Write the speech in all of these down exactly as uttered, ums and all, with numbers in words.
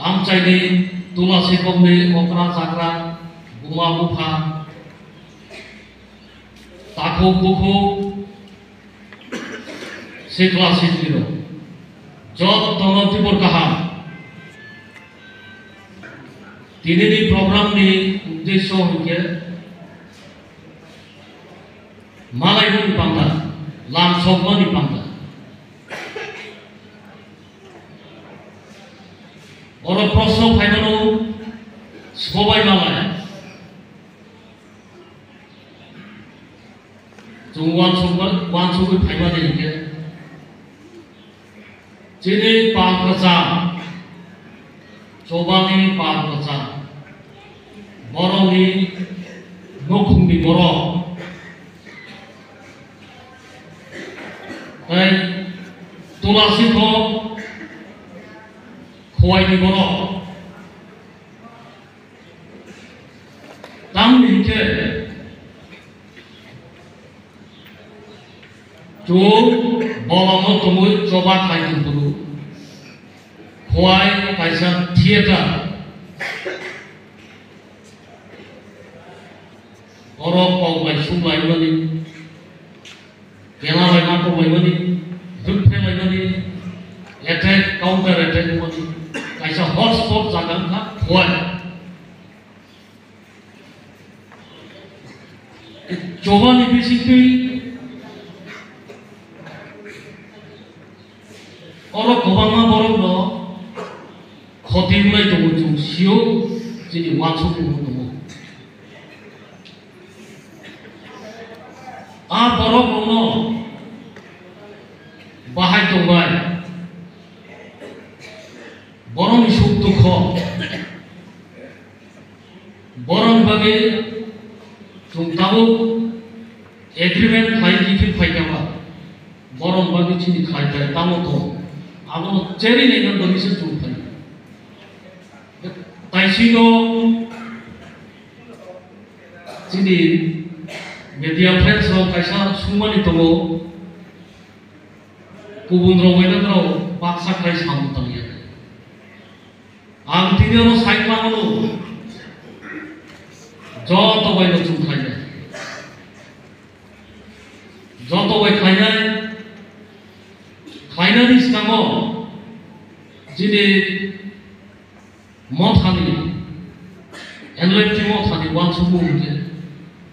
Amchaini Tulasi kokni okra chakra, buma bupha, takhuk bukhuk, sikla siklirok, jottono tibur kaham. Tinini program ni uddesyo hwnkhe malaimani panda, lamsokmani panda. Oro proshno phaimano sobai malai. Chwng uansukma, uansugwi phaimani hinkhe chini pal kwcham, chobani pal kwcham, borokni nukhungni borok, tei Tulasi kho Khowaini borok. Tamni hinkhe chwng bolongno tongwi choba khai tongphuru. Khowai kaisa theater. Oro kok bai suk laimani, kela bai ma kok laimani, jut phe laimani, attack, counter attack wngmani kaisa hotspot jaga wngkha Khowai. Chobani bisingtwi oro kwbangma borokno khoti wngnai tongo, chwng sio, chini uansukmung tongo. A borokrokno bahai tongbai, borokni suk dukho, borokni bagwi chwng tabuk agreement khlai kiphil phaikha ba, borokni bagwi chini khlai khlai tamo tong, abono cherwi naina bagwi se chwng phaikha. Taisino chini media friends rok kaisa sungmani tongo, kubun rok bai nang rok baksa khlai samung tangya. Ang tini oro sai mano, joto bai no chwng khlainai, joto bai khlainai, khlainani swkango chini mothani, N L F T mothani uansukmung hwnkhe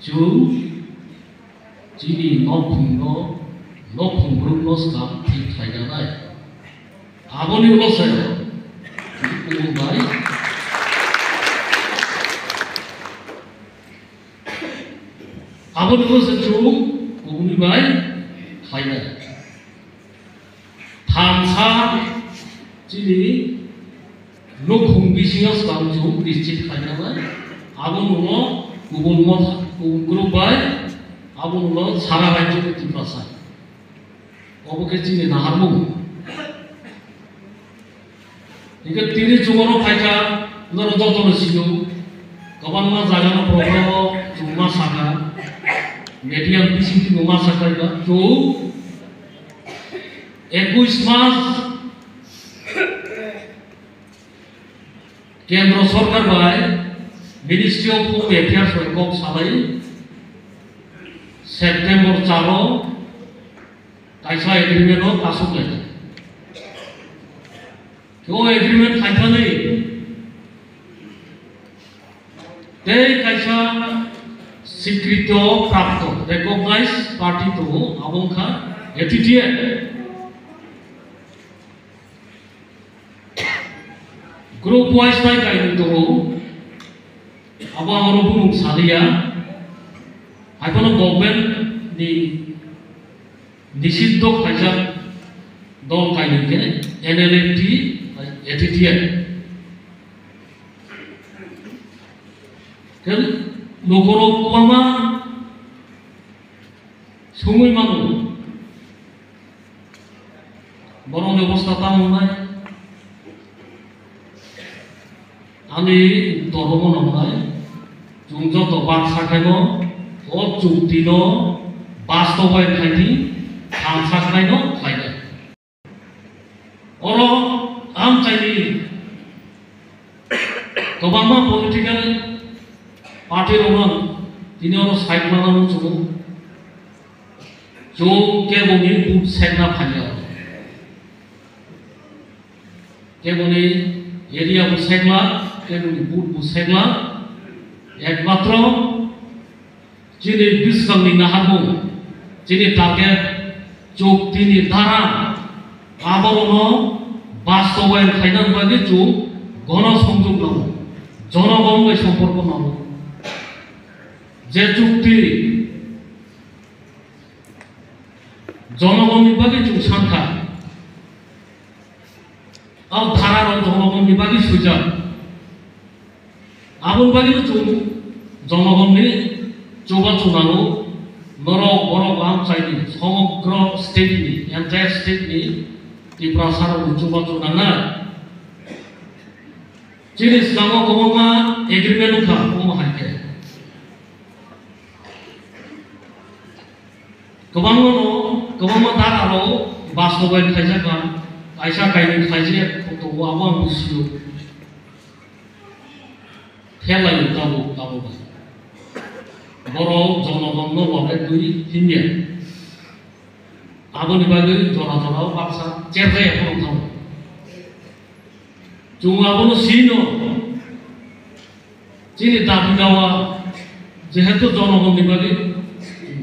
chwng chini nokhungno, nokhung brumno swkang thik khlainanai. Aboni ulo se kubun bai, aboni ulo se chwng kubuni bai khlainai. Thansa chini nukhung bisingo swkang chwng nischit khlainai, abo nuno kubun motha, kubun group bai, abo nuno sara rajyo ni Tiprasa. Obo khe chini naharmung. Hingke tini chwng oro phaikha, norok jotono sio, kwbangma jagano program o chwng ma sakha, media bisingtwi bo ma sakha, chwng ekush mas Kendro Sorkar bai Ministry of Home Affairs bai kok salai September charo kaisa agreement o kasuk lai. O agreement khaithani tei kaisa swikrito prapto, recognized party tongo, abo wngkha A T T A. Group wise bai kainwi tongo, abo ang oro bumung saliya. Haiphano government ni nisiddo khaijak dol kainwi khe N L F T, A T T F. Khe lukurok kwbangma sungwi mano. Borokni obostha tamo wngnai? Ani uttor omo nongnai, chwng joto baksa khaino o chuktino bastobayon khaidi, thansa khlaino khlainai. Oro amchaini Kwbangma political party rokno tini oro side mana muchungo. Chwng keboni vote sekna phainai. Keboni area bo sekla, keboni vote bo sekla. Ekmatro chini bwskangni naharmung, chini target, chuk tini dara, aborokno bastobayan khaina bagwi chuk gono songjok nango, jonogon bai somporko nango. Je chukti jonogonni bagwi chuk sankha, o dara rok jonogonni bagwi swijak. Aboni bagwino chwng jonogonni chubachu nango, norok borok amchaini somogro state ni, entire state ni Tiprasa rokni chubachu nangnai. Chini swkango kwbangma agreement wngkha, omo hai khe. Kwbangma no, kwbangma dara rok bastobayan khaijak ba, kaisa kainwi khaijak tongo, abo ang bujiyo. Khelai tabuk, tabuk. Borok jonogonni loge twi hinya. Aboni bagwi jora jora o baksa cherjaya phano thango. Chwng abono sino. Chini dabi dawa jehetu jonogonni bagwi,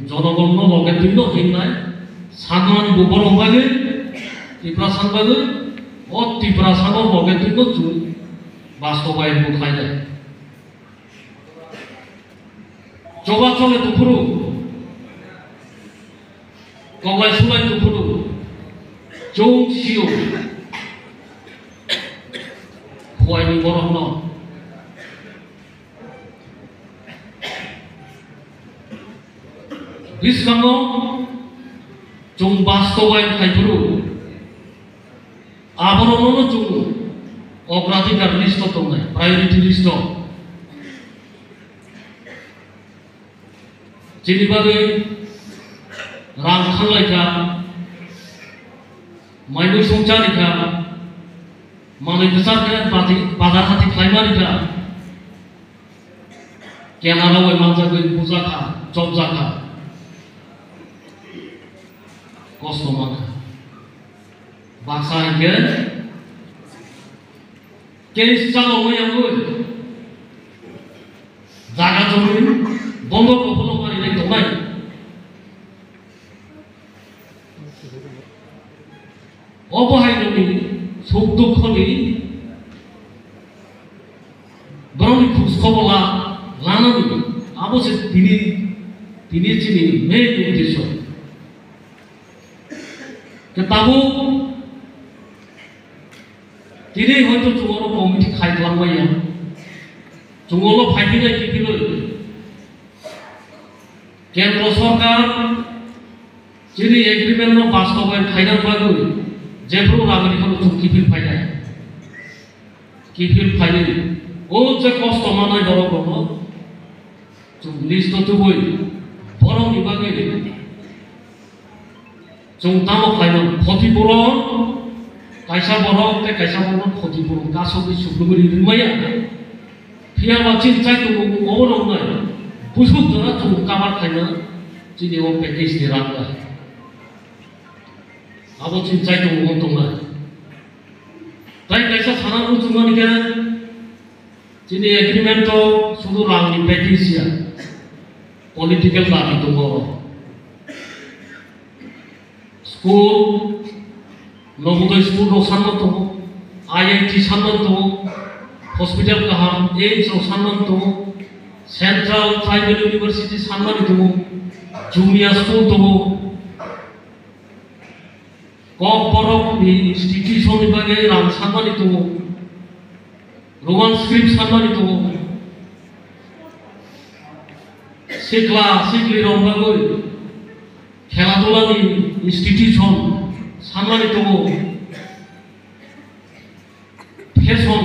jonogonni loge twino hinnai, sanmani bo borok bagwi, Tiprasa bagwi, o Tiprasa no loge twino chwng bastobayan bo khlainai. Choba chole tuphuru, koklai sulai tuphuru, chwng sio, phuaini borokno. Bwskango chwng bastobayan khai phuru, aborokno chwng ogradhikar list o tongnai, priority list o. Chini bagwi rang thanglai kha, mai mui song chari kha, manwi kwchar khe bati-, bazar hati khlai mani kha, kenarok bai manjagwi buja kha, chopja kha, kosto man kha. Baksa hinkhe case chalo wngya wngwi jaga jomini bondo kopolo mani nai tongnai. Obo hai nokni suk dukho ni borokni khus khobor la-, lanani abo se tini, tini chini main uddesho. Khe tabuk tini hoito chwng oro committee khai twlang manya. Chwng olo phai phinai kiphilwi. Kendro sorkar chini agreement no bastobayan khaina bagwi jephru rang rikha no chwng kiphil phainai. Kiphil phainai. O je kosto manai borok rokno chwng list o tubui borokni bagwi chwng tamo khlaimani khotipurun, kaisa borok tei kaisa borokno khotipurun kasogwi sukrubwi ri-, rimaya. Phiya ba chini chaitung obo roknai busuk jora chwng cover khlaina chini o package ni rang bai. Abo chini chaitung obo tongnai. Tai kaisa sana muchungmani khe chini agreement o sudu rang ni package ya, political dabi tongo. School, Novodaya school rok sanma tongo, I I T sanma tongo, hospital kaham, aims rok sanma tongo, Central Tribal University sanmani tongo, Jumia school tongo, Kokborok ni institution ni bagwi rang sanmani tongo, Roman script sanmani tongo, sikla sikli rok bagwi khela dula ni institution sanmani tongo, fashion,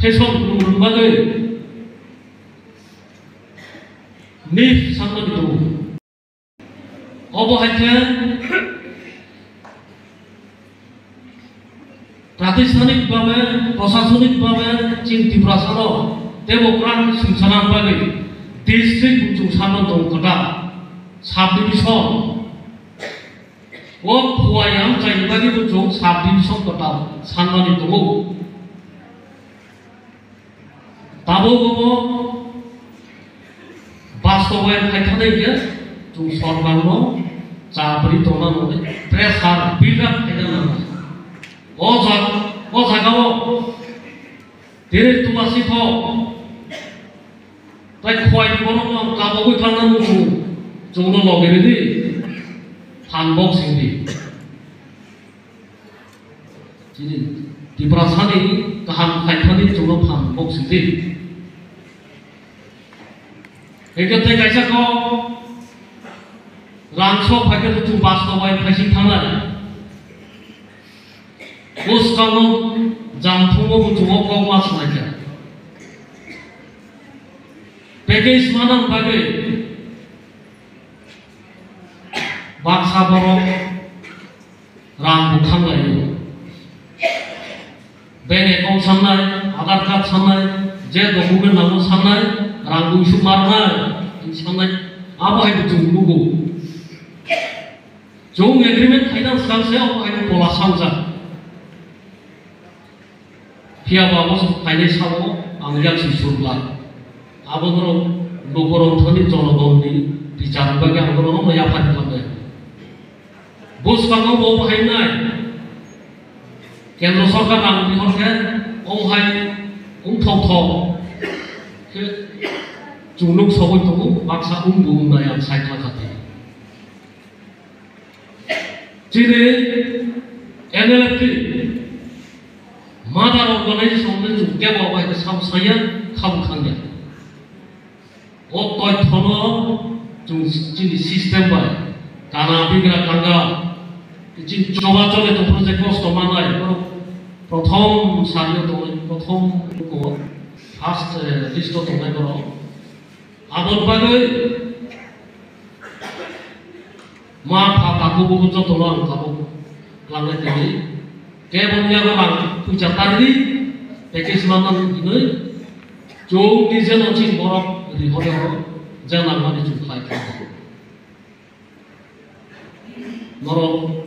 fashion rok bagwi nif sanmani tongo. Obo hai khe Pratisanik babe, prosasonik babe chini Tiprasano tebo kwrak swngcharna bagwi district buchung sano tong kwtal, subdivision. O phuai amchaini bagwi buchung subdivision kwtal sanmani tongo. Tabuk obo bastobayan khaithani hwnkhe chwng sorkarno chabri tongna nangwi pressure build up khaina nango. O jag-, o jagao tini Tulasithok tai Khowai ni borokno ang kabogwi thangna nukgo, chwngno logi rwdi, phan bok singdi. Chini Tiprasani kaham khaithani chwngno phan bok singdi. Hingke tei kaisa kok rang sok phaikhe chwng bastobayan phaising thangnai. Bwskango jamthungbo buchungo kok ma swlaikha. Package manang bagwi baksa borok rang bo khamlaio. Bank account sannai, Aadhaar card sannai, je document nango sannai, rang bo isuk marnai, sannai, abo hai bo chwng nugo. Chwng agreement khaina swkang se abo hai bo pola sangjak. Phiya ba abo kainwi sao ang yak si surglak. Abo norok lukurok thani jonogonni bichar bagwi ang norokno yaphar khlai. Bwskango bo bahai nai. Kendra sorkar rang bihor khe o hai wngthok thok khe chwng nuk sogwi tongo, baksa wng bo wngnai ang sai kha kha tei. Chini N L F T mother organization ni chwng kebo bai khe sabo saya, khabo khangya. O toithono chwng chini system bai kana bigra kanga, chini choba chole tongphuru je kosto manai, borok prothom sario tongnai, prothom ko first, eh, list o tongnai borok. Aboni bagwi ma pha takhuk bukhuk jotono ang tabuk klangnai tini. Keboni yago rang puisa tarwi package manna hinwi chwng nije no chini borok rihorya o je nangmani chwng khlai kha. Norok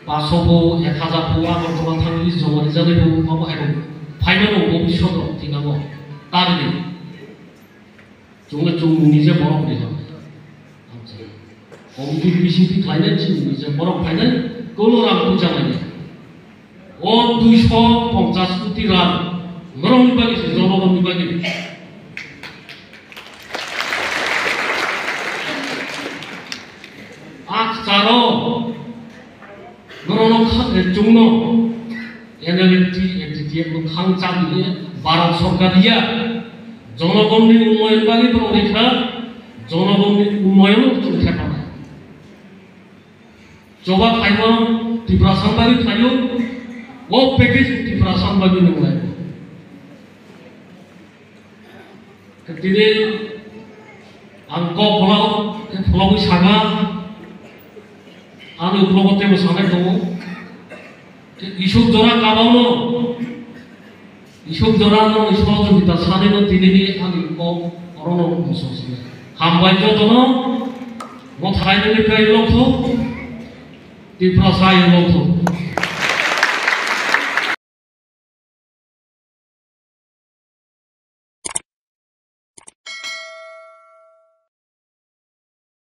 paso bo, ek hajar bo, Agartala thangwi joma rijani bo, abo hai rok phaimano bo bisok rok thwinamo tarwi. Chwngno chwng nije borok ni hwn. Amchai. Committee bisingtwi khlainai chini nije borok phainai, kono rang puja manya. O duiso ponchas koti rang norokni bagwi se, jonogonni bagwi. Ak charo. Norokno kha-, eh, chwngno N L F T, F T T F no khang cha bini Bharat sorkar ya. Jonogonni unnoyon bagwi borok rikha, jonogonni unnoyon no chwng thepanai. Choba khaima Tiprasa bagwi khaio, o package Tiprasa bagwi nwnglai. Tini ang kok pholao, khe phologwi sakha, ani uklogo teibo sanai tongo. Isuk jora kabauno, isuk jora no Isor jubita sanino tinini ani kok orono muso sini. Hambai jotono, mo thainani kai lokho, Tiprasa lokho.